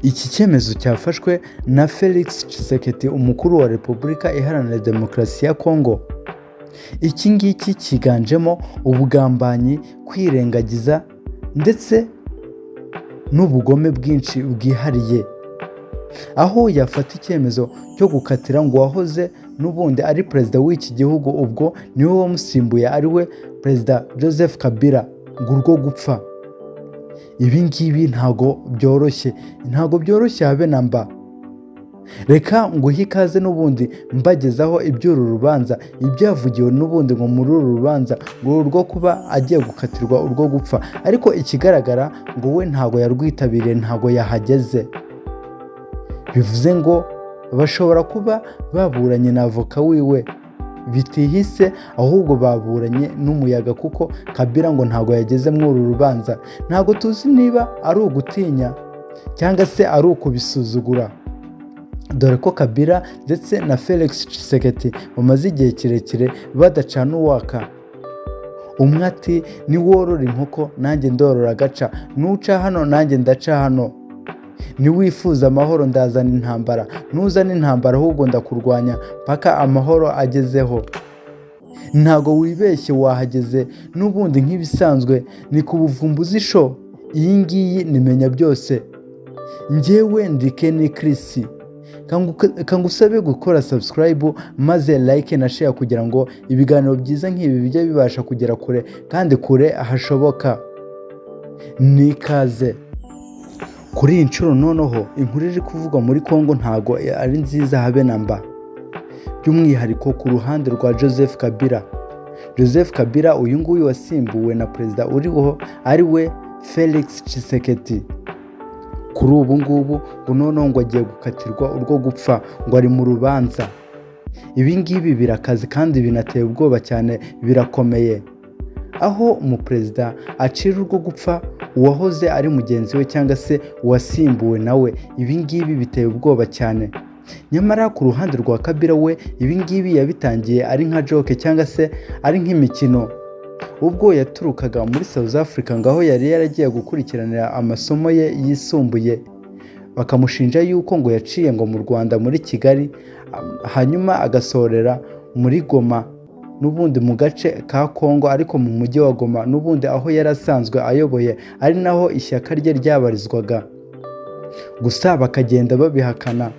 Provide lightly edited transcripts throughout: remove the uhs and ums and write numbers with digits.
Iki cyemezo cyafashwe na Felix Tshisekedi, umukuru wa Repubulika Iharanira Demokarasi ya Kongo. Iki ngiki cyiganjemo ubugambanyi, kwirengagiza ndetse n'ubugome bwinshi bwihariye, aho yafata icyemezo cyo gukatira ngo uwahoze n'ubundi ari perezida w'iki gihugu, ubwo niwe wamusimbuye, ari we Perezida Joseph Kabila, ngo urwo gupfa. Ibi ngibi ntabwo byoroshye, ntabwo byoroshye habe na mba. Reka nguhe ikaze n'ubundi mbagezaho iby'uru rubanza, ibyavugiwe n'ubundi ngo muri uru rubanza ngo rwo kuba agiye gukatirwa urwo gupfa, ariko ikigaragara ngo we ntabwo yarwitabiriye, ntabwo yahageze. Bivuze ngo bashobora kuba baburanye na avoka wiwe bitihise, ahubwo baburanye n'umuyaga, kuko Kabila ngo ntabwo yageze muri uru rubanza. Ntabwo tuzi niba ari ugutinya cyangwa se ari ukubisuzugura, dore ko Kabila ndetse na Felix Tshisekedi bamaze igihe kirekire badacana uwaka. Umwe ati: "Niworora inkoko nanjye ndorora agaca, nuca hano nanjye ndaca hano, niwifuza amahoro ndazana intambara, nuzana intambara ahubwo ndakurwanya mpaka amahoro agezeho." Ntabwo wibeshye, wahageze n'ubundi nk'ibisanzwe ni ku Buvumbuzi Show. Iyi ngiyi nimenya byose, njyewe ndi Kenny Chris. Kangusabe gukora subscribe maze like na share kugira ngo ibiganiro byiza nk'ibi bijye bibasha kugera kure kandi kure hashoboka. Ni ikaze kuri iyi nshuro. Noneho inkuru iri kuvugwa muri Congo ntago ari nziza habe na mba, by'umwihariko ku ruhande rwa Joseph Kabila. Joseph Kabila uyu nguyu wasimbuwe na perezida uriho, ari we Felix Tshisekedi. Kuri ubu ngubu ngo noneho ngo agiye gukatirwa urwo gupfa, ngo ari mu rubanza. Ibi ngibi birakaze kandi binateye ubwoba cyane, birakomeye, aho umuperezida acira urwo gupfa uwahoze ari mugenzi we cyangwa se uwasimbuwe nawe. Ibi ngibi biteye ubwoba cyane. Nyamara ku ruhande rwa Kabila we, ibi ngibi yabitangiye ari nka joke cyangwa se ari nk'imikino, ubwo yaturukaga muri South Africa, ngaho yari yaragiye gukurikiranira amasomo ye yisumbuye, bakamushinja yuko ngo yaciye ngo mu Rwanda muri Kigali, hanyuma agasorera muri Goma, n'ubundi mu gace ka Kongo, ariko mu mujyi wa Goma, n'ubundi aho yari asanzwe ayoboye, ari naho ishyaka rye ryabarizwaga. Gusa bakagenda babihakana.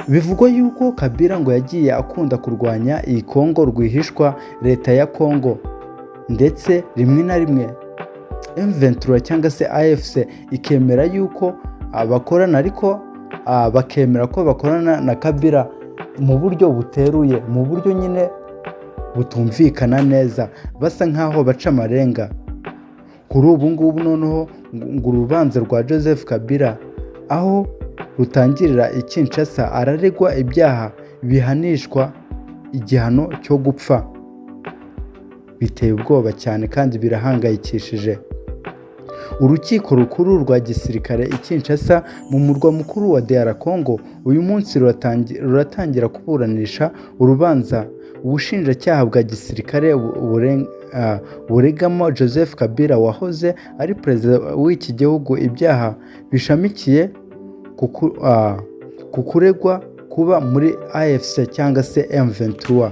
Bivugwa yuko Kabila ngo yagiye akunda kurwanya iyi Kongo rwihishwa, leta ya Kongo, ndetse rimwe na rimwe M23 cyangwa se AFC ikemera yuko bakorana, ariko bakemera ko bakorana na Kabila mu buryo buteruye, mu buryo nyine butumvikana neza, basa nkaho baca amarenga. Kuri ubu ngubu noneho ngo urubanza rwa Joseph Kabila aho rutangirira i Kinshasa, araregwa ibyaha bihanishwa igihano cyo gupfa. Biteye ubwoba cyane kandi birahangayikishije. Urukiko rukuru rwa gisirikare i Kinshasa, mu murwa mukuru wa DR Congo, uyu munsi ruratangira kuburanisha urubanza ubushinjacyaha bwa gisirikare buregamo Joseph Kabila wahoze ari perezida w'iki gihugu ibyaha bishamikiye ku kuregwa kuba muri AFC cyangwa se M23.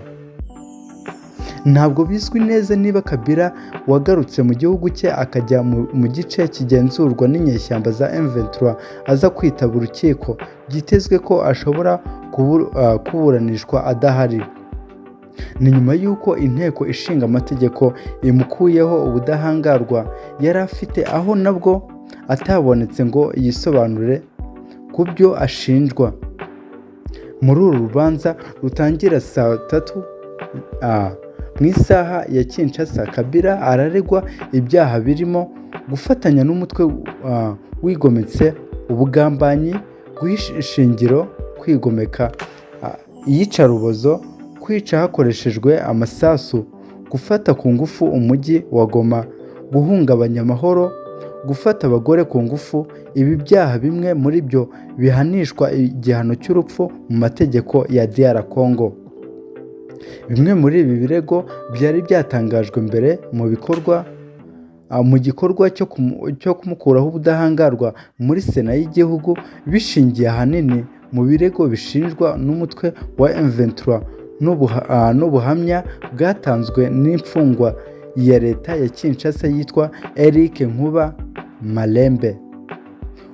Ntabwo bizwi neza niba Kabila wagarutse mu gihugu cye akajya mu gice kigenzurwa n'inyeshyamba za M23 aza kwitaba urukiko. Byitezwe ko ashobora kuburanishwa adahari. Ni nyuma y'uko Inteko Ishinga Amategeko imukuyeho ubudahangarwa yari afite, aho nabwo atabonetse ngo yisobanure ku byo ashinjwa. Muri uru rubanza rutangira saa 3 mu isaha ya Kinshasa, Kabila araregwa ibyaha birimo gufatanya n'umutwe wigometse, ubugambanyi, guha ishingiro kwigomeka, iyicarubozo, kwica hakoreshejwe amasasu, gufata ku ngufu umujyi wa Goma, guhungabanya amahoro, gufata abagore ku ngufu. Ibi byaha bimwe muri byo bihanishwa igihano cy'urupfu mu mategeko ya DR Congo. Bimwe muri ibi birego byari byatangajwe mbere mu bikorwa. Mu gikorwa cyo kumukuraho ubudahangarwa muri Sena y'igihugu, bishingiye ahanini mu birego bishinjwa n'umutwe wa M23 n'ubuhamya bwatanzwe n'imfungwa ya leta ya Kinshasa yitwa Eric Nkuba Malembe.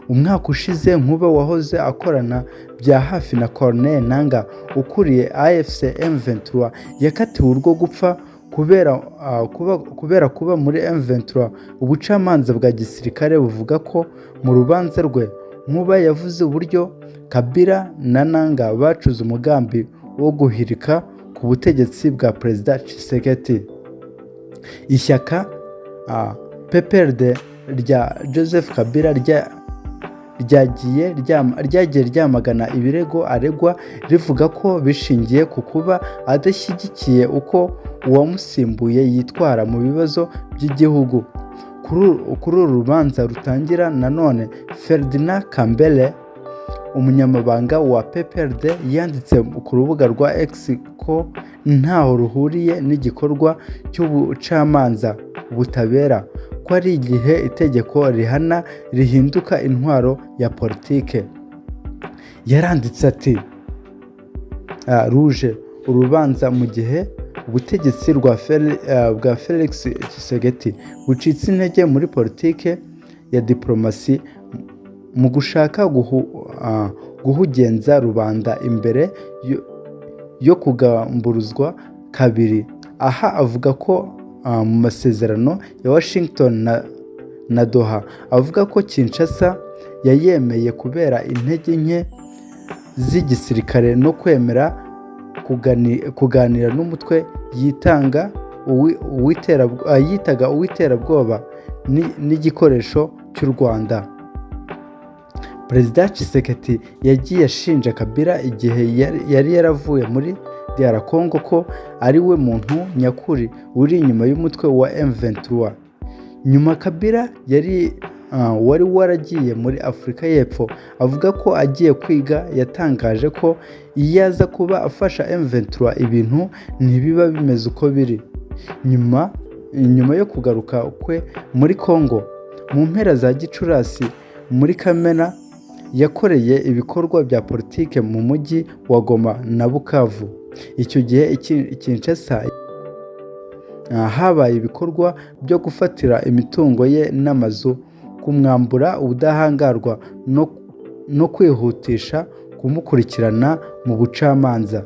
Umwaka ushize, Nkuba wahoze akorana bya hafi na Corneille Nanga ukuriye AFC M23 yakatiwe urwo gupfa kubera kuba muri M23. Ubucamanza bwa gisirikare buvuga ko mu rubanza rwe, Nkuba yavuze uburyo Kabila na Nanga bacuze umugambi wo guhirika ku butegetsi bwa Perezida Tshisekedi. Ishyaka PPRD rya Joseph Kabila ryagiye ryamagana ibirego aregwa, rivuga ko bishingiye ku kuba adashyigikiye uko uwamusimbuye yitwara mu bibazo by'igihugu. Kuri uru rubanza rutangira nanone, Ferdinand Kambere, umunyamabanga wa PPRD, yanditse ku rubuga rwa X ko ntaho ruhuriye n'igikorwa cy'ubucamanza butabera, ko ari igihe itegeko rihana rihinduka intwaro ya politike. Yaranditse ati: "Ruje urubanza mu gihe ubutegetsi bwa Felix Tshisekedi bucitse intege muri politike ya diplomasi mu gushaka guhugenza rubanda imbere yo kugamburuzwa kabiri." Aha avuga ko mu masezerano ya Washington na Doha, avuga ko Kinshasa yayemeye kubera intege nke z'igisirikare no kwemera kuganira n'umutwe yitaga uw'iterabwoba n'igikoresho cy'u Rwanda. Perezida Tshisekedi yagiye ashinja Kabila igihe yari yaravuye muri DR Congo ko ari we muntu nyakuri uri inyuma y'umutwe wa M23. Nyuma Kabila yari wari waragiye muri Afurika y'Epfo avuga ko agiye kwiga, yatangaje ko iyo aza kuba afasha M23 ibintu ntibiba bimeze uko biri. Nyuma yo kugaruka kwe muri Congo mu mpera za Gicurasi, muri Kamena yakoreye ibikorwa bya politike mu mujyi wa Goma na Bukavu. Icyo gihe i Kinshasa habaye ibikorwa byo gufatira imitungo ye n'amazu, kumwambura ubudahangarwa no kwihutisha kumukurikirana mu bucamanza.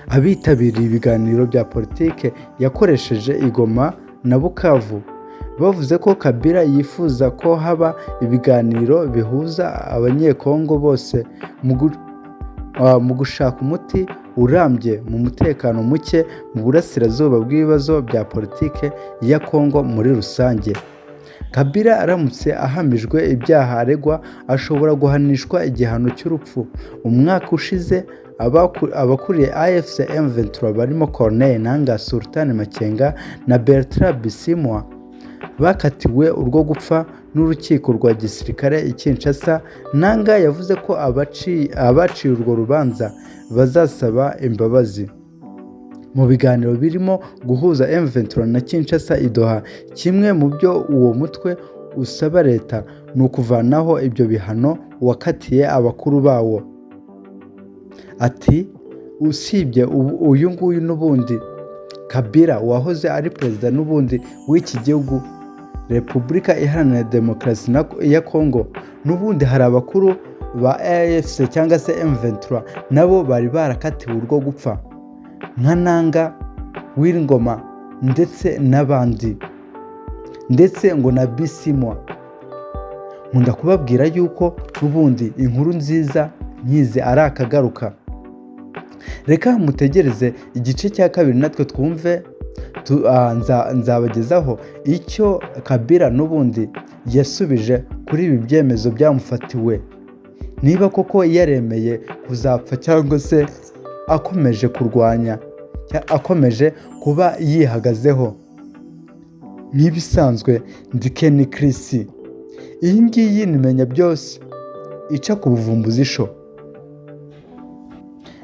Abitabiriye ibiganiro bya politike yakoresheje i Goma na Bukavu bavuze ko Kabila yifuza ko haba ibiganiro bihuza Abanyekongo bose mu gushaka umuti urambye mu mutekano muke mu burasirazuba bw'ibibazo bya politike ya Kongo muri rusange. Kabila aramutse ahamijwe ibyaha aregwa, ashobora guhanishwa igihano cy'urupfu. Umwaka ushize, abakuriye AFC M23 barimo Corneille Nangaa, Sultan Makenga na Bertrand Bisimwa bakatiwe urwo gupfa n'urukiko rwa gisirikare i Kinshasa. Nangaa yavuze ko abaciye urwo rubanza bazasaba imbabazi. Mu biganiro birimo guhuza M23 na Kinshasa i Doha, kimwe mu byo uwo mutwe usaba leta ni ukuvanaho ibyo bihano wakatiye abakuru bawo. Ati: "Usibye uyu nguyu, n'ubundi Kabila wahoze ari perezida n'ubundi w'iki gihugu, Repubulika Iharanira Demokarasi ya Kongo, n'ubundi hari abakuru ba AFC cyangwa se M23 nabo bari barakatiwe urwo gupfa, nka Nanga W'ingoma ndetse n'abandi, ndetse ngo na Bisimwa." Nkunda kubabwira yuko n'ubundi inkuru nziza nkizi ari akagaruka. Reka mutegereze igice cya kabiri natwe twumve. Nzabagezaho icyo Kabila n'ubundi yasubije kuri ibi byemezo byamufatiwe, niba koko yaremeye kuzapfa cyangwa se akomeje kurwanya, akomeje kuba yihagazeho. Nk'ibisanzwe, ndi Ken Chris, iyi ngiyi nimenya byose ica ku buvumbuzi show.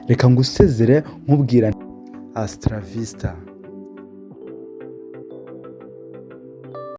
Reka ngusezere nkubwira hasta la vista.